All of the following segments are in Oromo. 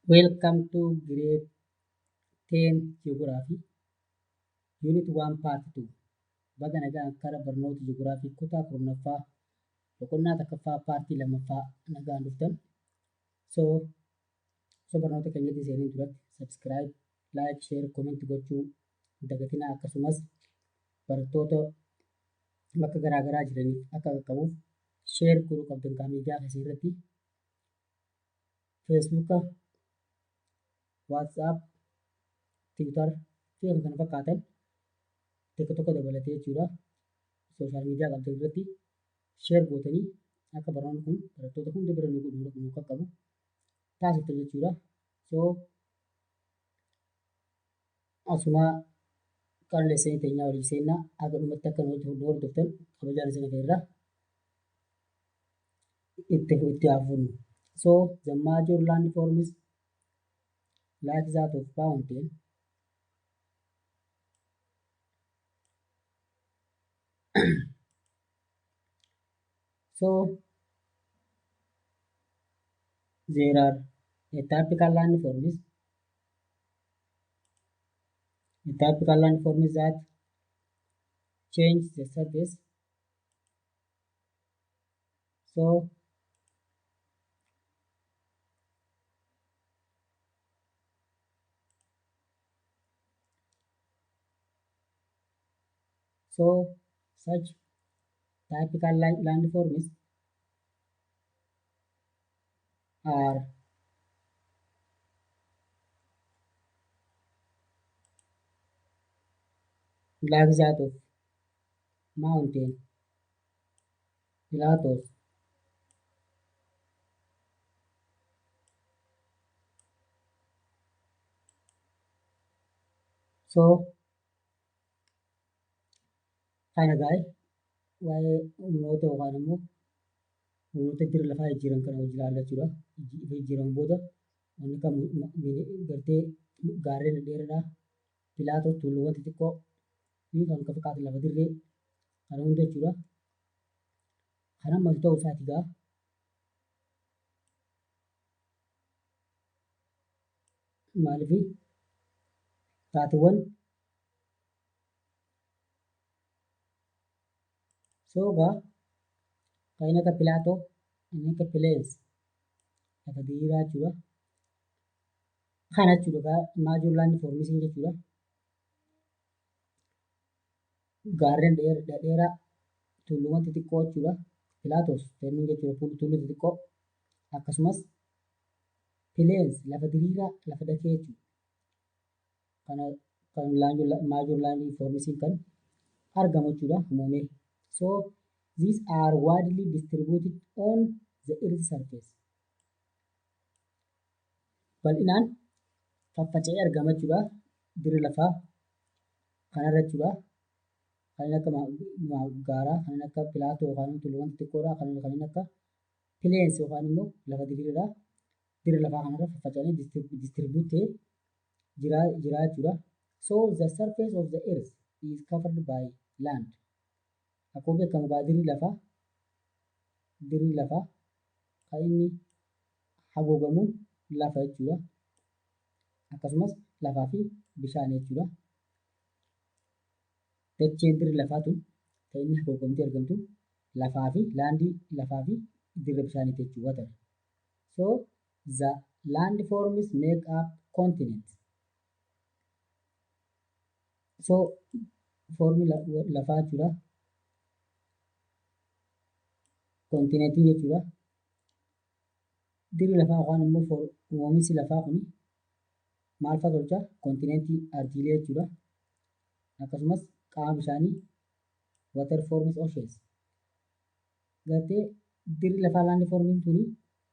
Welcome to grade 10 Geography, Unit 1 Part 2. Baga nagaan kara barnoota Ji'oogiraafii kutaa 10ffaa boqonnaa 1ffaa paartii 2ffaa nagaan dhuftan. So, osoo barnoota keenyatti seeniin duratti subscribe, like, share, comment gochuu hin dagatinaa. Akkasumas barattoota bakka garaa garaa jiraniif akka qaqqabuuf share godhuu qabdan kaa miidiyaa keessan irratti Facebook, WhatsApp, Twitter fi kan kana fakkaatan tokko tokko dabalatee jechuudha. Social media qabdan irratti share gootanii akka barnoonni kun barattoota hunda bira nu qaqqabu taasiftan jechuudha. So asuma qalleessanii teenyaa walii seennaa haga dhumatti akka nu hordoftan kabajaan isin afeerra itti hafuun. So the major landforms like that of mountain, so there are a typical landforms, a typical landforms that change the surface. So such typical landforms are like that of mountain, plateaus, so kana gaa'e waa'ee humnoota yookaan immoo humnoota dirra lafaa jijjiiran kana hojii ilaalla jechuudha. Jijjiiran booda wanni kam gartee gaarreen dhedheeraa, plateau, tulluuwwan xixiqqoo fi kan kana fakkaatan lafa dirree kana hunda jechuudha. Kan hammatu ta'uu isaati gaa. Maaliif taateewwan so gaa kan akka plateau, inni akka plains lafa diriiraa jechuudha. Kana jechuudha gaa major landforms jechuudha. Gaarreen dhedheeraa, tulluuwwan xixiqqoo jechuudha. Plateaus jennuun jechuudha tulluu xixiqqoo, akkasumas plains lafa diriiraa, lafa dakee jechuudha. Kana kan major landforms kan argamu jechuudha uumamee. So these are widely distributed on the earth surface. Bal'inaan faffaca'ee argama jechuudha. Dirri lafaa kanarra jechuudha. Kanneen akka gaaraa, kanneen akka plateau yookaan tulluuwwan xixiqqoodha, kanneen akka plains yookaan immoo lafa diriiraadha. Dirri lafaa kanarra faffaca'anii distribute ta'ee jira jechuudha. So the surface of the earth is covered by land. Akkuma beekamu gaa dirri lafaa kan inni haguugamuun lafa jechuudha. Akkasumas lafaa fi bishaan jechuudha. Dacheen dirri lafaa tun kan inni haguugamtee argamtu lafaa fi landii, lafaa fi dirra bishaaniiti jechuudha. Water. So the landforms make up continents. So formi lafaa jechuudha. Continentii jechuudha. Dirri lafaa yookaan immoo uumamni lafaa kun maal fa'a tolcha? Continentii, ardiilee jechuudha. Akkasumas qaama bishaanii, water forms oceans. Gartee dirri lafaa landformiin tuni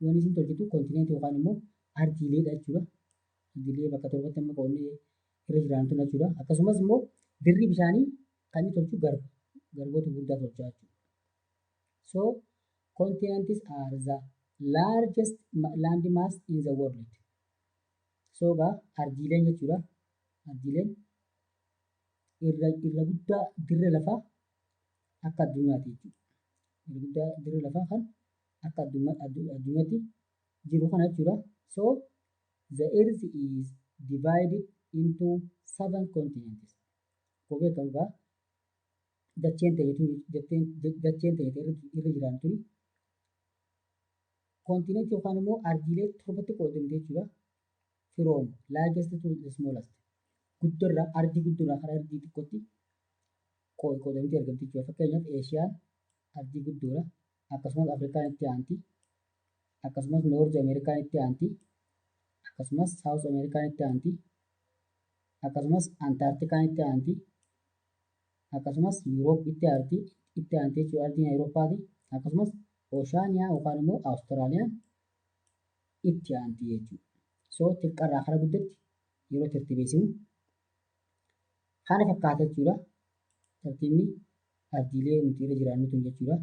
wanni isin tolchitu continentii yookaan immoo ardiileedha jechuudha. Ardiilee bakka torbatti amma qoonnee irra jiraantu jechuudha. Akkasumas immoo dirri bishaanii kan inni tolchu garba. Garboota gurguddaa tolcha jechuudha. So continents are the largest land mass in the world. So gaa ardiileen jechuudha. Ardiileen irra guddaa dirra lafaa akka addunyaati jechuudha. Irra guddaa dirra lafaa kan akka addunyaatti jiru kana jechuudha. So The earth is divided into seven continents. Akkuma beekamu egaa dacheen ta'e irra jiraan tuni kontinentii yookaan immoo ardiilee torbatti qoodamte jechuudha. From largest to the smallest. Guddarraa ardii guddarraa karaa ardii xiqqootti qoodamtee argamti jechuudha. Fakkeenyaaf Eeshiyaan ardii guddoodha. Akkasumas Afrikaan itti aanti. Akkasumas North Ameerikaan itti aanti. Akkasumas South Ameerikaan itti aanti. Akkasumas Antaarktikaan itti aanti. Akkasumas Yuuroop itti aanti. Itti aanti jechuudha ardiin Awurooppaati. Akkasumas Ooshaaniyaa yookaan immoo Awustiraaliyaan itti aanti jechuudha. So xiqqaarraa kara guddatti yeroo tartiibessinu kana fakkaata jechuudha. Tartiibni ardiilee nuti irra jiraannu tun jechuudha.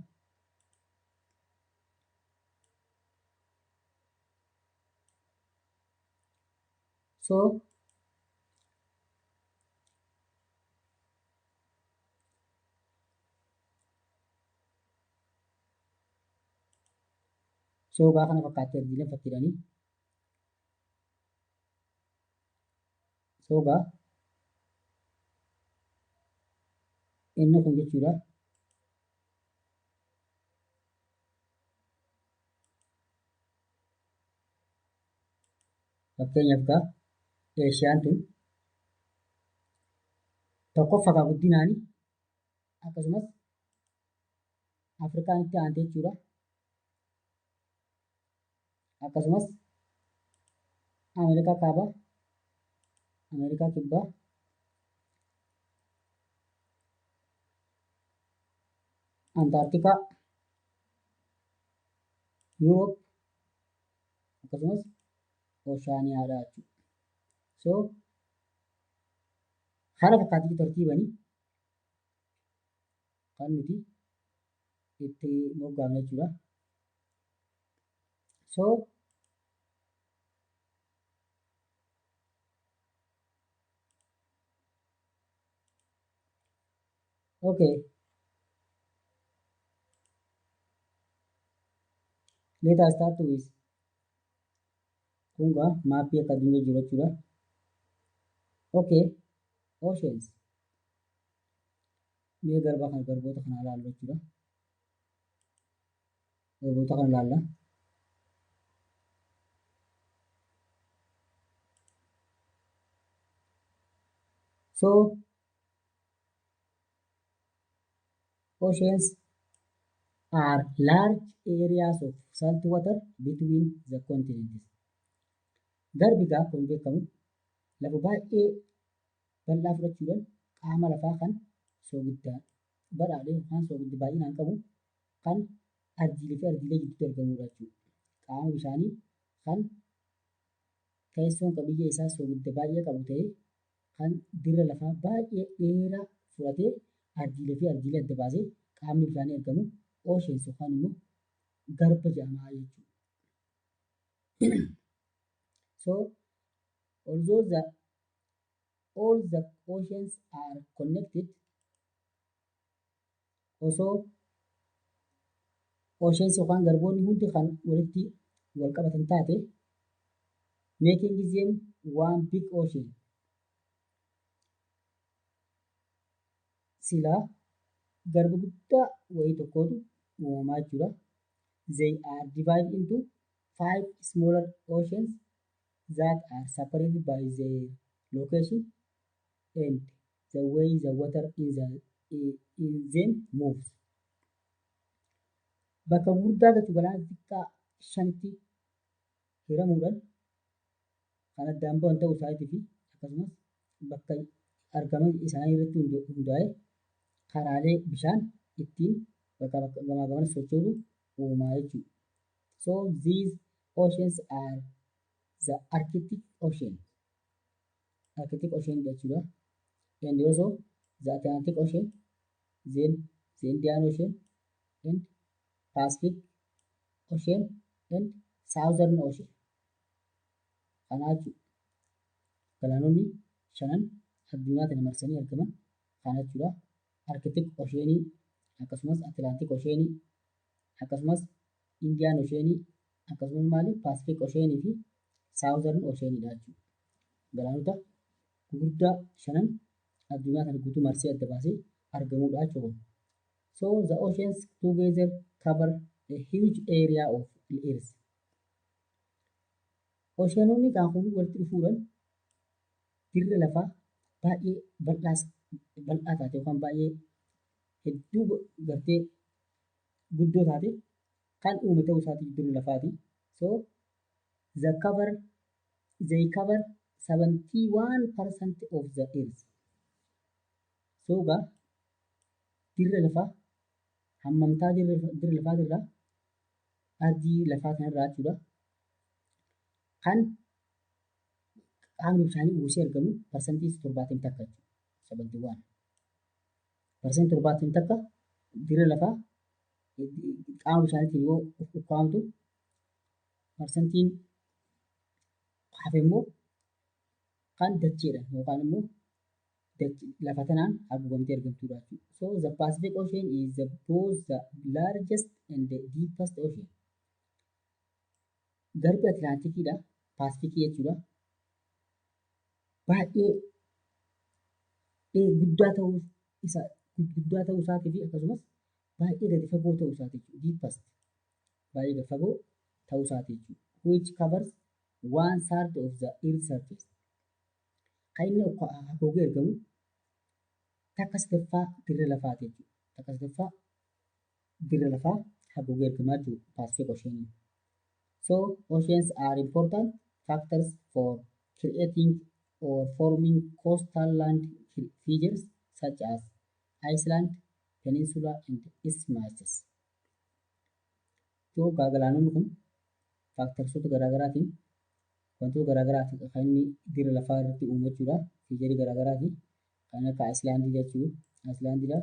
So gaa kana fakkaatti ardiileen fakkiidhaanii. So gaa inni kun jechuudha. Fakkeenyaaf gaa Eeshiyaan tun tokkoffaa gaa guddinaani akkasumas Afrikaan itti aante jechuudha. Akkasumas Ameerikaa kaabaa, Ameerikaa kibbaa, Antaarktikaa, Yuuroop akkasumas Ooshaaniyaadha jechuudha. So haala fakkaattii tartiibanii kan nuti itti moggaafne jechuudha. So okay, let us start with kun gaa maappii akka addunyaa jiru jechuudha. Okay, oceans. Mee garba kana garboota kana ilaallu jechuudha. Garboota kana ilaalla. So oceans are large areas of salt water between the continents. Garbi gaa akkuma beekamu lafa baay'ee bal'aa fudhachuudhaan qaama lafaa kan soogiddaa badhaadhe yookaan soogidda baay'inaan qabu kan ardiilee fi ardiilee gidduutti argamudha jechuudha. Qaama bishaanii kan teessoon qabiyyee isaa soogidda baay'ee qabu ta'ee kan dirra lafaa baay'ee dheeraa fudhatee ardiilee fi ardiilee adda baasee qaamni bishaanii argamu oceans yookaan immoo garba jedhama jechuudha. So although the all the oceans are connected, osoo oceans yookaan garboonni hundi kan walitti wal qabatan taate, making them one big ocean, silaa garba guddaa wayii tokkotu uumamaa jechuudha. They are divided into five smaller oceans that are separated by their location and the way the water in them moves. Bakka gurguddaa gatu galaana xixiqqaa shanitti hiramuudhaan kan addaan ba'an ta'uu isaatii fi akkasumas bakka argama isaanii irratti hundaa'ee karaalee bishaan ittiin bakka gamaa gamana socho'u uumaa jechuudha. So these oceans are the Arctic Ocean. Arctic Ocean jechuudha. And also the Atlantic Ocean, then the Indian Ocean, and Pacific Ocean, and Southern Ocean. Kanaa jechuudha. Galaanonni shanan addunyaa kana marsanii argaman kana jechuudha. Arctic Ocean akkasumas Atlantic Ocean akkasumas Indian Ocean akkasumas maali Pacific Ocean fi Southern Oceanidha jechuudha. Galaanota gurguddaa shanan addunyaa kana guutuu marsee adda baasee argamudha jechuudha. So the oceans together cover a huge area of the earth. Oceanonni kun walitti dhufuudhaan dirra lafaa baay'ee bal'aa taate yookaan baay'ee hedduu gartee guddoo taate kan uume ta'uu isaati dirra lafaati. So they cover 71% of the earth. So egaa dirra lafaa hammamtaa dirra lafaatirraa, ardii lafaa kanarraa jechuudha. Kan qaamni bishaanii uwwisee argamu 71% jechuudha. 71. 71% dirra lafaa qaama bishaaniitiin yoo ukkaamtu, parsantiin hafe immoo kan dacheedhaan yookaan immoo lafa tanaan haguugamtee argamtudha jechuudha. So the Pacific Ocean is both the largest and the deepest ocean. Garbi Atlaantikiidha. Paasifikii jechuudha. Baay'ee guddaa ta'uu isaatii fi akkasumas baay'ee gadi fagoo ta'uu isaati jechuudha. Deepest, baay'ee gadi fagoo ta'uu isaati jechuudha. Which covers one third of the earth surface. Kan inni haguugee argamu takka sadaffaa dirra lafaati jechuudha. Takka sadaffaa dirra lafaa haguugee argamaa jechuudha Pacific Ocean. So oceans are important factors for creating or forming coastal land features such as island, peninsula and isthmuses. So galaanonni kun factorsoota garaagaraatiin, wantoota garaagaraatiin kan inni dirra lafaa irratti uumu jechuudha. Featurii garaagaraati. Kan akka islandii jechuudha. Islandiidha.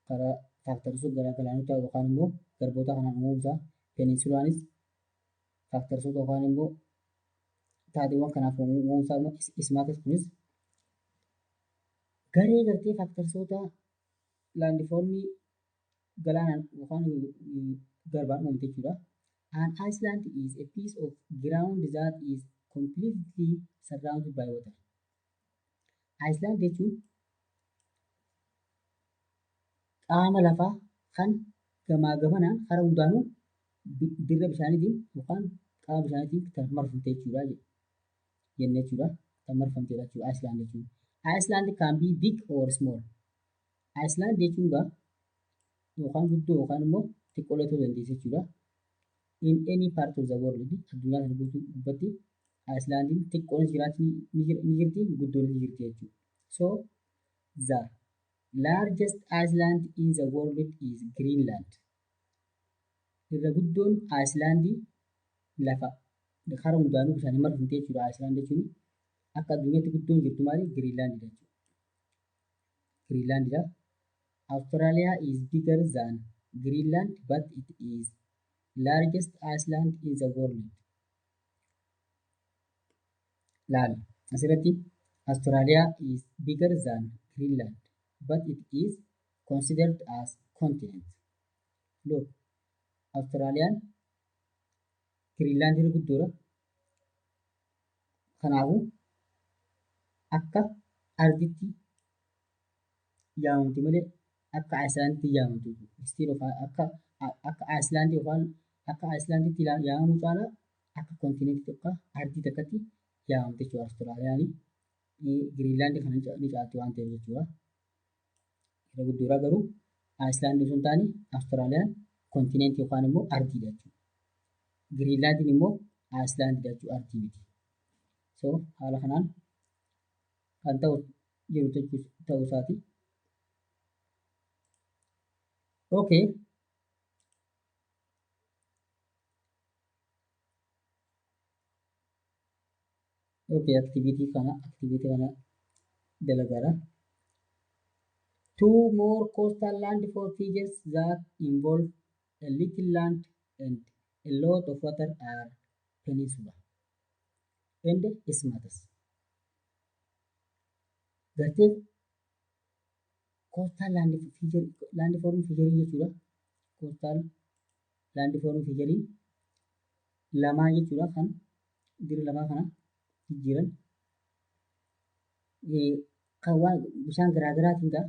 Karaa factorsoota galaanota yookaan immoo garboota kanaan uumamuu. Peninsulaanis factorsoota yookaan immoo taateewwan kanaaf uumamuu isaa. Isthmuses kunis garee gartee factorsoota landformii galaanaan yookaan garbaan uumamte jechuudha. An island is a piece of ground that is completely surrounded by water. Island jechuun qaama lafaa kan gamaa gamanaan karaa hundaanuu dirra bishaaniitiin yookaan qaama bishaaniitiin kan marfamte jechuudha jennee jechuudha. Kan marfamtedha jechuudha island jechuun. Island can be big or small. Island jechuun egaa yookaan guddoo yookaan immoo xiqqoo ta'uu dandeessi jechuudha. In any part of the world, addunyaa kana guutuu gubbatti islandiin xiqqoonis jiraachuu ni jirti, guddoonis ni jirti jechuudha. So the largest island in the world is Greenland. Irra guddoon islandii lafa karaa hundaanuu bishaaniin marfamte jechuudha. Island jechuun akka addunyaatti guddoon jirtu maali? Greenlandidha jechuudha. Greenlandidha. Australia is bigger than Greenland, but it is largest island in the world. Laal, asirratti Australia is bigger than Greenland, but it is considered as continent. Look, Australiyaan Greenland irra guddoodha. Kanaafuu akka ardiitti yaamamti malee akka islandiitti yaamamtu. Instead of akka islandii yookaan akka islandiitti yaamamuu caalaa akka continentii tokko, ardii takkatti yaamamti jechuudha Austraaliyaan. Giriinlaandii kana ni caalti waan ta'eef jechuudha. Irra guddoodha garuu islandii osoo hin taane Austraaliyaan continentii yookaan immoo ardiidha jechuudha. Giriinlaandiin immoo islandiidha jechuudha, ardii miti. So haala kanaan kan ta'u jiru ta'uu isaati. Okay. Okay, activity kana dalagaadha. Two more coastal landform features that involve a little land and a lot of water are peninsula and isthmus. Gartee coastal landform feature jechuudha. Coastal landform feature lamaa jechuudha kan Dirra lafaa kana jijjiiran kan waan bishaan garaagaraatiin gaa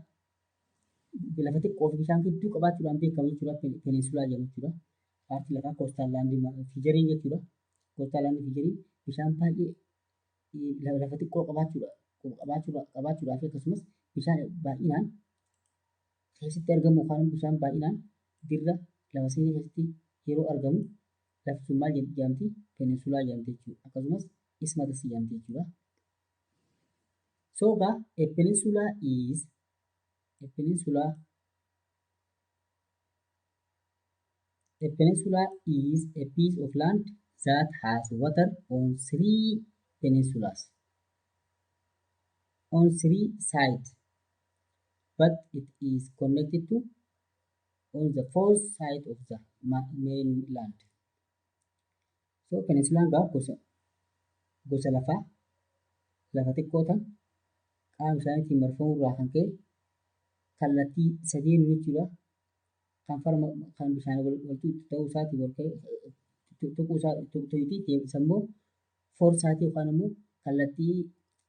lafa xiqqoo fi bishaan gidduu qabaachuudhaan beekamu jechuudha. Peninsula jedhamu jechuudha. Paartii lafaa coastal land featureiin jechuudha. Coastal land featureiin bishaan baay'ee lafa xiqqoo qabaachuudhaa fi akkasumas bishaan baay'inaan keessatti argamu yookaan bishaan baay'inaan dirra lafa seenii keessatti yeroo argamu lafti sun maal jedhamti? Peninsula jedhamti jechuudha. Akkasumas isthmus jedhamti jechuudha. So egaa a peninsula is a piece of land that has water on three peninsulas on three sides, but it is connected to on the fourth side of the mainland. So peninsulaan gaa gosa lafaa lafa xiqqoo tan qaama bishaaniitiin marfamuu irraa kan ka'e kallattii sadiin jechuudha. Kan farma kan bishaan wal ta'uu isaatiin wal ka'e tuquu isaa tuqxuuti immoo four side yookaan immoo kallattii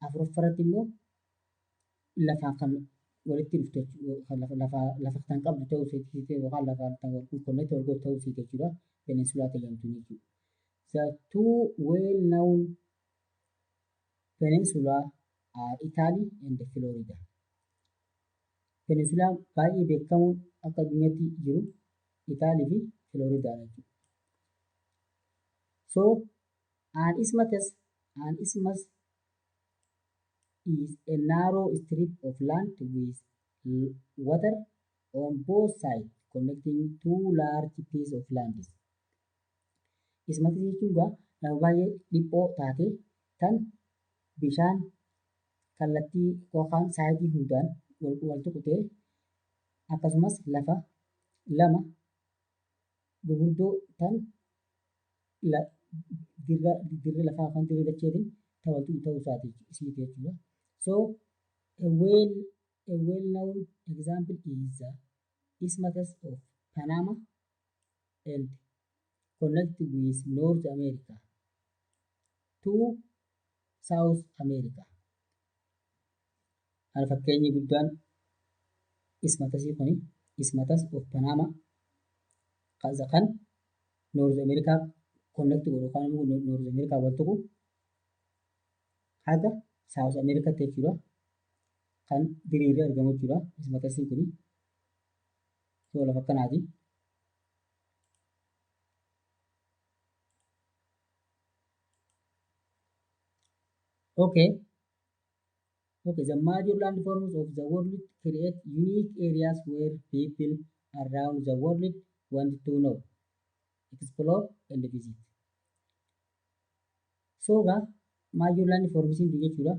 afuraffaratti immoo lafaan kan walitti dhuftu jechuudha. Lafa kan qabdu ta'uu isiiti yookaan lafaan kan wal connect wal gootu ta'uu isiiti jechuudha. Peninsula jedhamtu jechuudha. The two well-known peninsula are Italy and Florida. Peninsulaan baay'ee beekamuun akka addunyaatti jiru Itaalii fi Floridaadha jechuudha. So an isthmus is a narrow strip of land with water on both sides connecting two large pieces of land. Isthmus jechuun egaa lafa baay'ee dhiphoo taate tan bishaan kallattii yookaan sideii hundaan wal tuqu ta'ee akkasumas lafa lama gurguddoo tan dirra lafaa yookaan dirra dacheetiin tan wal tuqu ta'uu isaati jechuudha. So a well known example is the Isthmus of Panama and connect with North America to South America. Kana fakkeenyi guddaan isthmusii kuni Isthmus of Panama kan North America connect godhu yookaan immoo North America wal tuqu haga South Americaatti jechuudha. Kan diriiree argamu jechuudha. Isthmusiin kuni. So lafa akkanaati. Okay, the major landforms of the world create unique areas where people around the world want to know, explore and visit. So egaa major landforms jechuudha.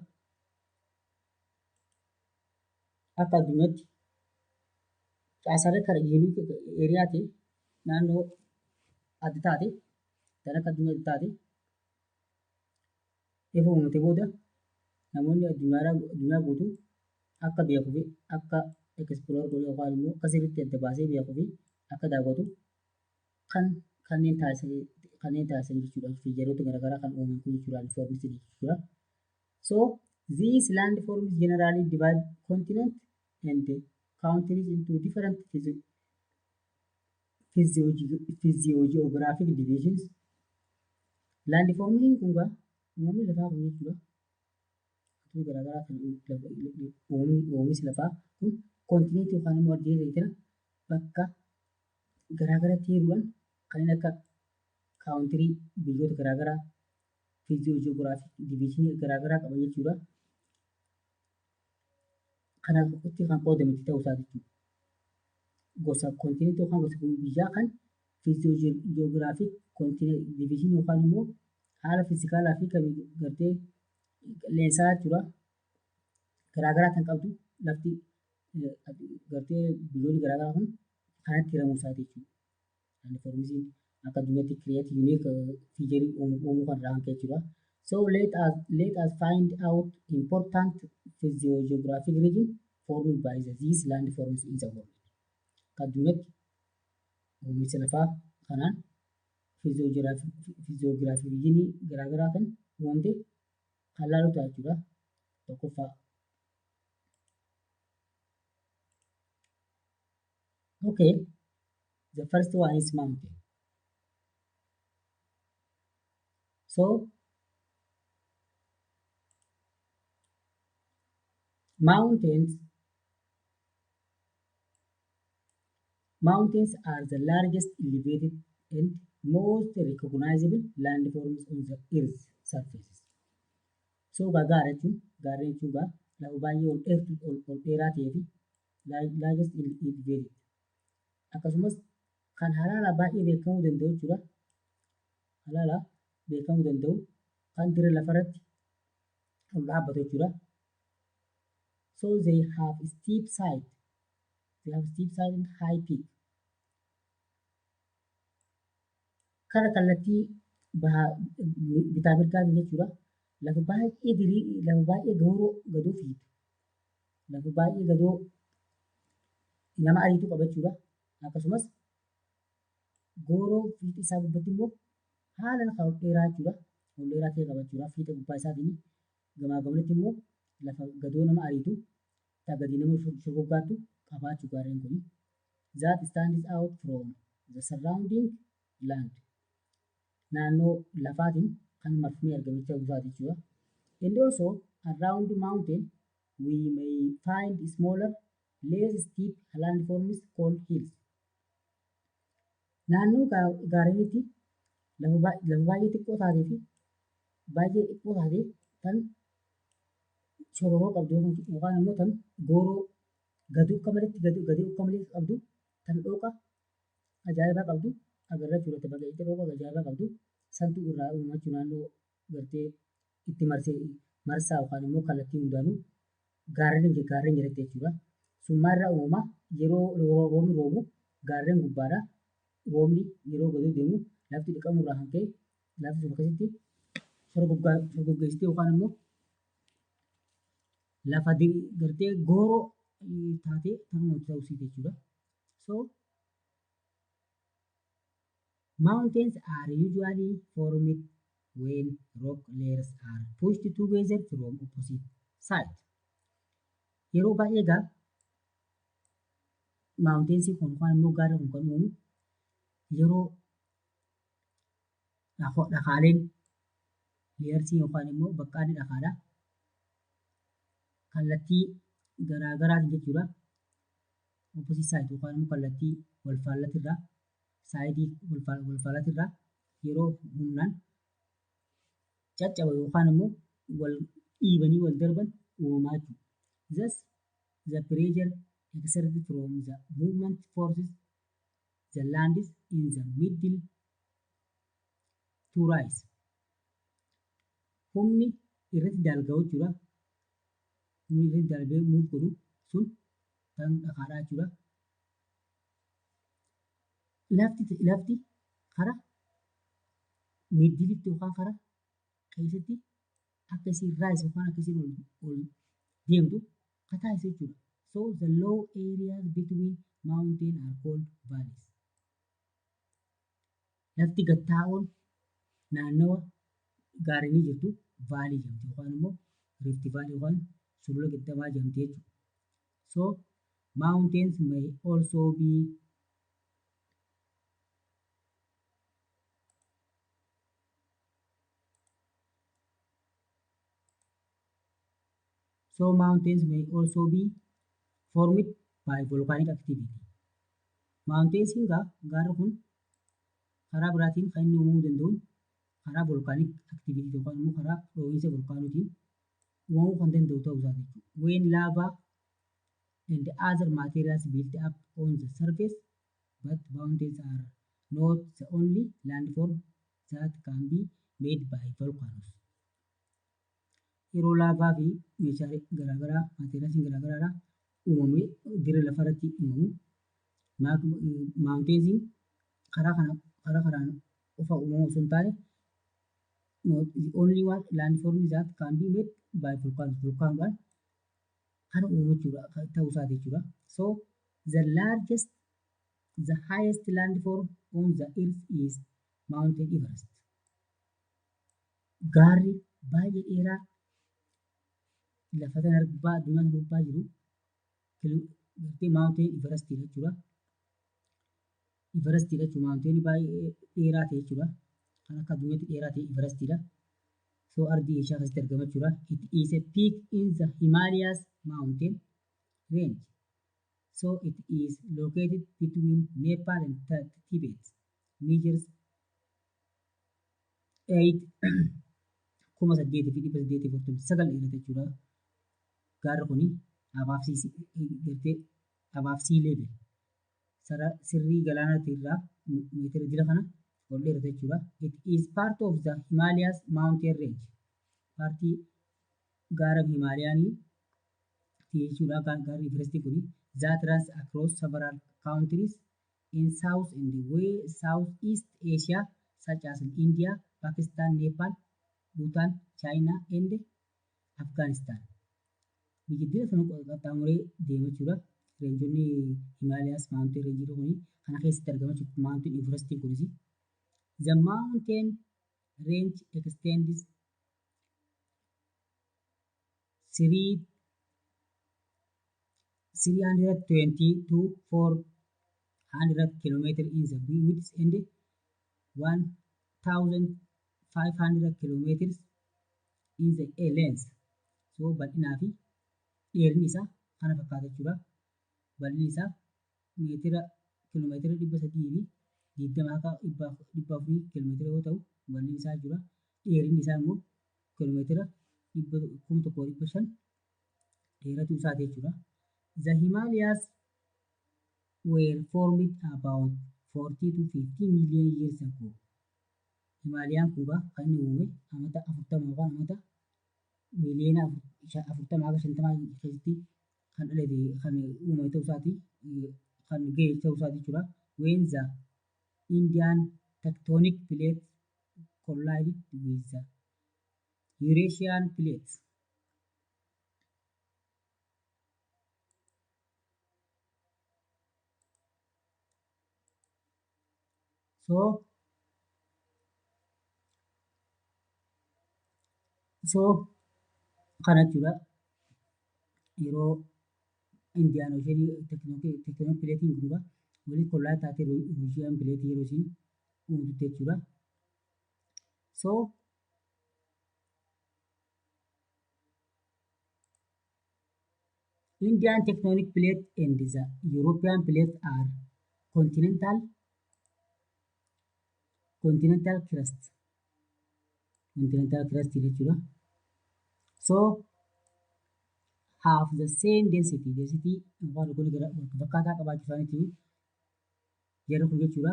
Akka addunyaatti caasaalee kana unique area ta'e naannoo adda taate kan akka addunyaatti taate ifa uumamte booda namoonni addunyaa guutuu akka beekuu fi akka explore godhu yookaan immoo akka sirriitti adda baasee beekuu fi akka daawwatu kan kanneen taasisan jechuudha. Featureoota garaagaraa kan uuman kun jechuudha. Landforms jechuudha. So these landforms generally divide continent and countries into different physiogeographic divisions. Landformiin kun egaa uumamni lafaa kun jechuudha. Wantoota garaagaraa kan uumamni lafaa kun continentii yookaan immoo ardii kana bakka garaagaraatti hiruudhaan kanneen akka country biyyoota garaagaraa physiogeographic divisionii garaagaraa qaban jechuudha. Kanaaf kan qoodamu ta'uu isaa jechuudha. Gosa continentii yookaan gosa biyyaa kan physiogeographic divisionii yookaan immoo haala physicalaa fi kan gartee qilleensaa jechuudha. Garaagaraa kan qabdu lafti gartee biyyoonni garaagaraa kun kanatti hiramuu isaati jechuudha. Landformsiin akka addunyaatti create unique feature uumuu kan irraa kan ka'e jechuudha. So let us find out important physiogeographic region formed by these landforms in the world. Akka addunyaatti uumicha lafaa kanaan Physiographic regionii garaagaraa kan uumamte kan laalu ta'a jechuudha. Tokkoffaa. Okay, the first one is mountain. So mountains are the largest elevated and most recognizable landforms on the earth's surface. So gaara jechuun, gaarreen jechuun gaa lafa baay'ee ol dheertuu, ol dheeraa ta'ee fi largest elevated, akkasumas kan halaala baay'ee beekamuu danda'u jechuudha. Halaala beekamuu danda'u kan dirra lafarratti ol dhaabbatu jechuudha. So they have steep side. They have steep side and high peak. Kara kallattii bahaa bitaa mirgaatiin jechuudha. Lafa baay'ee dirii, lafa baay'ee gooroo gadoo fiitu. Lafa baay'ee gadoo nama ariitu qaba jechuudha. Akkasumas gooroo fiixee isaa gubbaatti immoo haala kan ol dheeraa jechuudha. Ol dheeraa ta'e qaba jechuudha. Fiixee gubbaa isaatiin gamaa gamanatti immoo lafa gadoo nama ariitu, gadi nama shogoggaattu qabaachuu gaarreen kuni. That stands out from the surrounding land. Naannoo lafaatiin kan marfamee argamu ta'uu isaati jechuudha. And also around mountain we may find smaller, less steep landforms called hills. Naannoo gaarreenitti lafa baay'ee xiqqoo taatee fi baay'ee xiqqoo taate tan shororoo qabdu yookaan immoo tan gooroo gadi akka maletti gadi akka malee qabdu, tan dhooqa ajaa'ibaa qabdu agarra jechuudha. Bakka dhooqa ajaa'ibaa qabdu santu irraa uumachuu naannoo gartee itti marsee marsaa yookaan immoo kallattii hundaanuu gaarreen jalatti jechuudha. Sun maalirraa uumama? Yeroo roobni roobu gaarreen gubbaadha. Roobni yeroo gadi deemu lafti dhiqamuu irraa kan ka'e lafti sun akkasitti shorgoggeessitee yookaan immoo lafa gartee gooroo taatee kan uumamtu ta'uu isiiti jechuudha. So mountains are usually formed when rock layers are pushed together from opposite sides. Yeroo baay'ee egaa mountainsii kun yookaan immoo gaarri kun kan uumamu yeroo dhakaaleen layersii yookaan immoo baqqaanni dhakaadhaa kallattii garaa garaatiin jechuudha. Opposite side yookaan immoo kallattii wal faallatirraa, sideii wal faallatirraa yeroo humnaan caccabu yookaan immoo wal dhiibanii wal darban uumamaa jechuudha. Thus the pressure exerted from the movement forces the land is in the middle to rise. Humni irratti dalga'u jechuudha. Humni irratti dalgee move godhu sun kan dhakaadhaa jechuudha. Lafti karaa middleitti yookaan karaa keessatti akka isiin rise yookaan akka isiin ol deemtu kan taasisu jechuudha. So the low areas between mountain are called valleys. Lafti gattaa'oon naannawa gaarrenii jirtu valley jedhamti yookaan immoo rift valley yookaan sulula qixxaamaa jedhamti jechuudha. So mountains may also be So mountains may also be formed by volcanic activity. Mountains egaa gaarri kun karaa biraatiin kan inni uumamuu danda'u karaa volcanic activity yookaan immoo karaa dhoohinsa volkaanootiin uumamuu kan danda'u ta'uu isaati jechuudha. When lava and other materials built up on the surface, but mountains are not the only landform that can be made by volcanoes. Yeroo laavaa fi meeshaalee garaagaraa, materialsiin garaagaraadhaa uumamee dirra lafarratti uumamu, mountainsiin karaa kana karaa kanaan qofa uumamuu osoo hin taane, the only one landform that can be made by volcanoes, volcanoodhaan kan uumamu jechuudha, ta'uu isaati jechuudha. So the largest, the highest landform on the earth is Mountain Everest. Gaarri baay'ee dheeraa lafa kana gubbaa, addunyaa kana gubbaa jiru gartee Mountain Everest jechuudha. Everest jechuun mountain baay'ee dheeraa ta'e jechuudha. Kan akka addunyaatti dheeraa ta'e Everestidha. So ardii Eeshiyaa keessatti argama jechuudha. It is a peak in the Himalayas mountain range. So it is located between Nepal and Tibet. Measures 8 8,849 dheerata jechuudha. Gaarri kuni gartee above sea level, sirrii galaanaati irraa meetira jira kana ol dheerata jechuudha. It is part of the Himalayas mountain range. Partii gaara Himalayaanii jechuudha. Gaarri Everestii kuni that runs across several countries in South and way Southeast Asia such as India, Pakistan, Nepal, Bhutan, China and Afghanistan. Biyya sana qaxxaamuree deema jechuudha. Rangeonni Himalayas mountain range kuni kana keessatti argama jechuudha. Mountain Everest kunis. The mountain range extends 320 to 400 kilometer in the width and 1500 kilometers in the length. So bal'inaa fi dheerinni isaa kana fakkaata jechuudha. Bal'inni isaa meetira kiiloomeetira 320 akka 400 kiiloomeetira yoo ta'u bal'inni isaa jechuudha. Dheerinni isaa immoo kiiloomeetira 1500 dheeratu isaati jechuudha. The Himalayas were formed about 40 to 50 million years ago. Himaaliyaan kun kan inni uume amata 40 yookaan amata miiliyoona 40 haga 50 keessatti kan dhalate, kan uumame ta'uu isaati, kan ga'e ta'uu isaati jechuudha. When the Indian tectonic plate collided with the Eurasian plate. So kana jechuudha. Yeroo Indian Ocean tectonic plateiin kun walitti collide taatee Eurasian plate yeroo isiin uumtutti jechuudha. So Indian tectonic plate and the European plate are continental crust. Continental crust jechuudha. So have the same density. Density waan kun gara fakkaataa qabaachuu isaaniiti jarri kun jechuudha.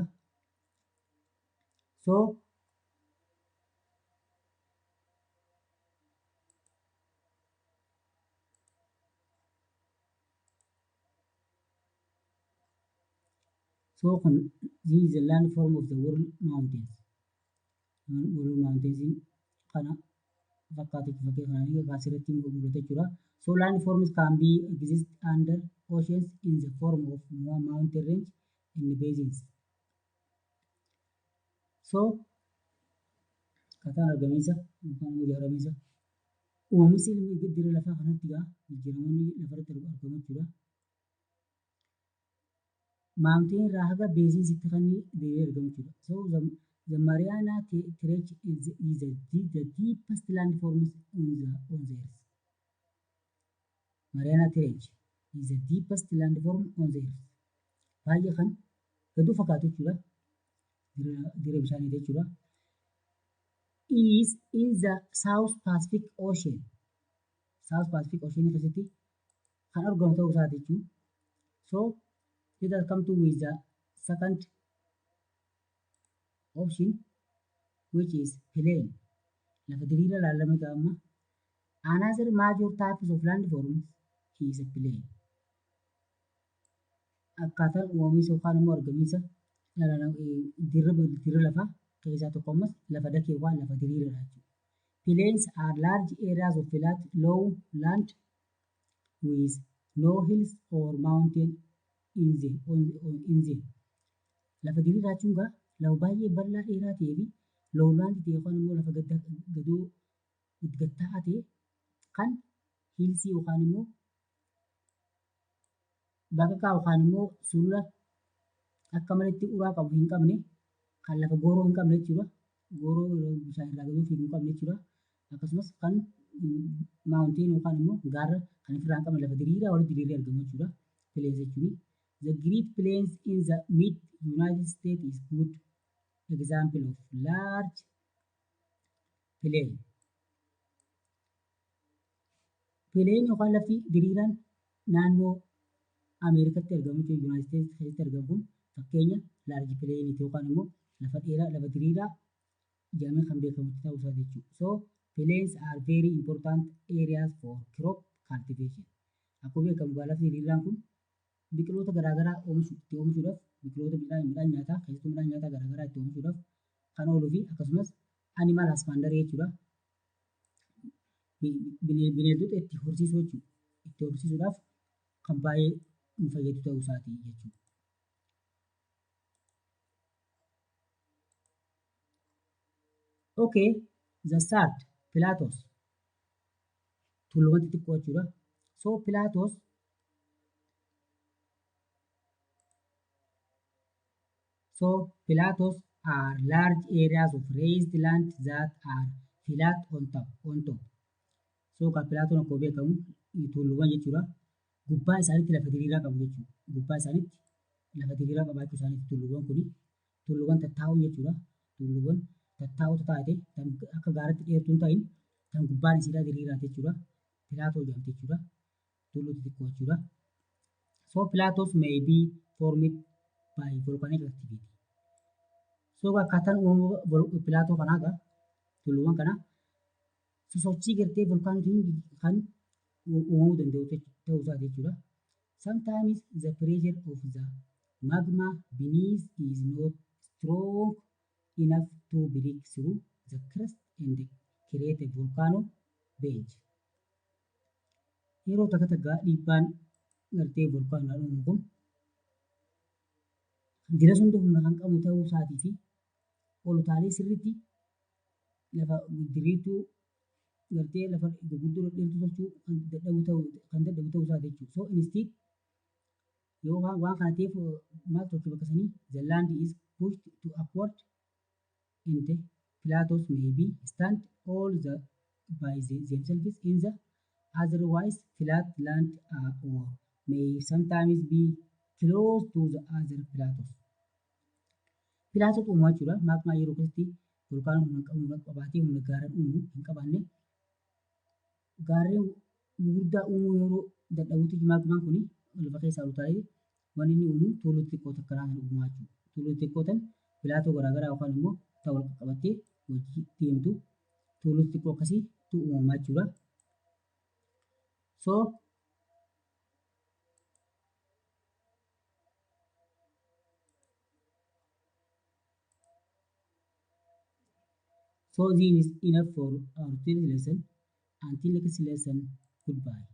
So kun this is the landform of the world mountains. World mountains kana fakkaatu fakkii kanaan asirratti mul'ata jechuudha. So landforms can be exist under oceans in the form of mountain range and basins. So akkaataan argamiinsa yookaan immoo ijaaramiinsa uumamni dirra lafaa kanatti egaa jijjiiramoonni lafarratti argamu jechuudha. Mountain irraa haga basinsitti kan diriiree argamu jechuudha. So the Mariana Trench is the deepest landform on the earth. Mariana Trench is the deepest landform on the earth. Baay'ee kan gadi fakkaatu jechuudha. Dirra bishaanii jechuudha. Is in the South Pacific Ocean. South Pacific Ocean keessatti kan argamu ta'uu isaati jechuudha. So let us come to with the second option, which is plain. Lafa diriiraa ilaalame amma. Another major types of landforms is a plain. Akkaataan uumamiinsa yookaan immoo argamiinsa dirra lafaa keessaa tokko ammas lafa dakee yookaan lafa diriiraadha jechuudha. Plains are large areas of flat low land with no hills or mountain in them. Lafa diriiraa jechuun egaa Lafa baay'ee bal'aa dheeraa ta'ee fi lowland ta'e yookaan immoo lafa gadoo gattaa'aa ta'e kan hillsii yookaan immoo baqaqaa yookaan immoo sulula akka malitti uraa qabu hin qabne, kan lafa gooroo hin qabne jechuudha. Gooroo bishaan irraa gadoo fiigu hin qabne jechuudha. Akkasumas kan mountain yookaan immoo gaara kan ofirraa hin qabne, lafa diriiraa walitti diriiree argamu jechuudha. Plains jechuun. The Great Plains in the mid United States is good example of large plain. Plain yookaan lafti diriiraan naannoo Ameerikaatti argamu jechuudha. United States keessatti argamu kun fakkeenya large plain yookaan immoo lafa dheeraa, lafa diriiraa jedhamee kan beekamu ta'uu isaa jechuudha. So plains are very important areas for crop cultivation. Akkuma beekamu lafti diriiraan kun biqiloota garaagaraa itti oomishuudhaaf, biqiloota midhaan nyaataa keessattuu midhaan nyaataa garaagaraa itti oomishuudhaaf kan ooluu fi akkasumas animal husbandry jechuudha. Bineeldota itti horsiisuu jechuudha. Itti horsiisuudhaaf kan baay'ee nu fayyadu ta'uu isaati jechuudha. Okay, the third, plateaus. Tulluuwwan xixiqqoo jechuudha. So plateaus are large areas of raised land that are flat on top. So kan plateaun akkuma beekamu tulluuwwan jechuudha. Gubbaa isaaniitti lafa diriiraa qabu jechuudha. Gubbaa isaaniitti lafa diriiraa qabaachuu isaaniitti tulluuwwan kuni tulluuwwan tattaa'oo jechuudha. Tulluuwwan tattaa'oo taate, kan akka gaaratti dheertuu hin ta'in, kan gubbaan isiidhaa diriiraa jechuudha. Plateau jedhamti jechuudha. Tulluu xixiqqoo jechuudha. So plateaus may be formed by volcanic activity. So akkaataan uumama plateau kanaa egaa, tulluuwwan kanaa sosochii gartee volkaanotiin kan uumamuu danda'u ta'uu isaati jechuudha. Sometimes the pressure of the magma beneath is not strong enough to break through the crust and create a volcano bench. Yeroo takka takka dhiibbaan gartee volkaanoodhaan uumamu kun jira hunda humna kan qabu ta'uu isaatii fi ol utaalee sirriitti lafa diriirtuu gartee lafa gurguddoo dheertuu tolchuu kan dadhabu ta'uu isaati jechuudha. So instead, yoo waan kana ta'eef maal tolchu bakka sanii, the land is pushed to upward and the plateaus may be stand all the by themselves in the otherwise flat land or may sometimes be close to the other plateaus. Plateau uumaa jechuudha. Magmaa yeroo keessatti volkaanoon humna qabu qabaatee humna gaaraan uumuu hin qabaanne, gaarreen gurguddaa uumuu yeroo dadhabutti, magmaan kun lafa keessaa ol utaalee wanni inni uumu tulluu xixiqqoo takka kan uumaa jechuudha. Tulluu xixiqqoo tan plateau garaagaraa yookaan immoo ta'u wal qabattee hojii deemtu, tulluu xixiqqoo akkasiitu uumamaa jechuudha. So this is enough for our today's lesson. Until next lesson, goodbye.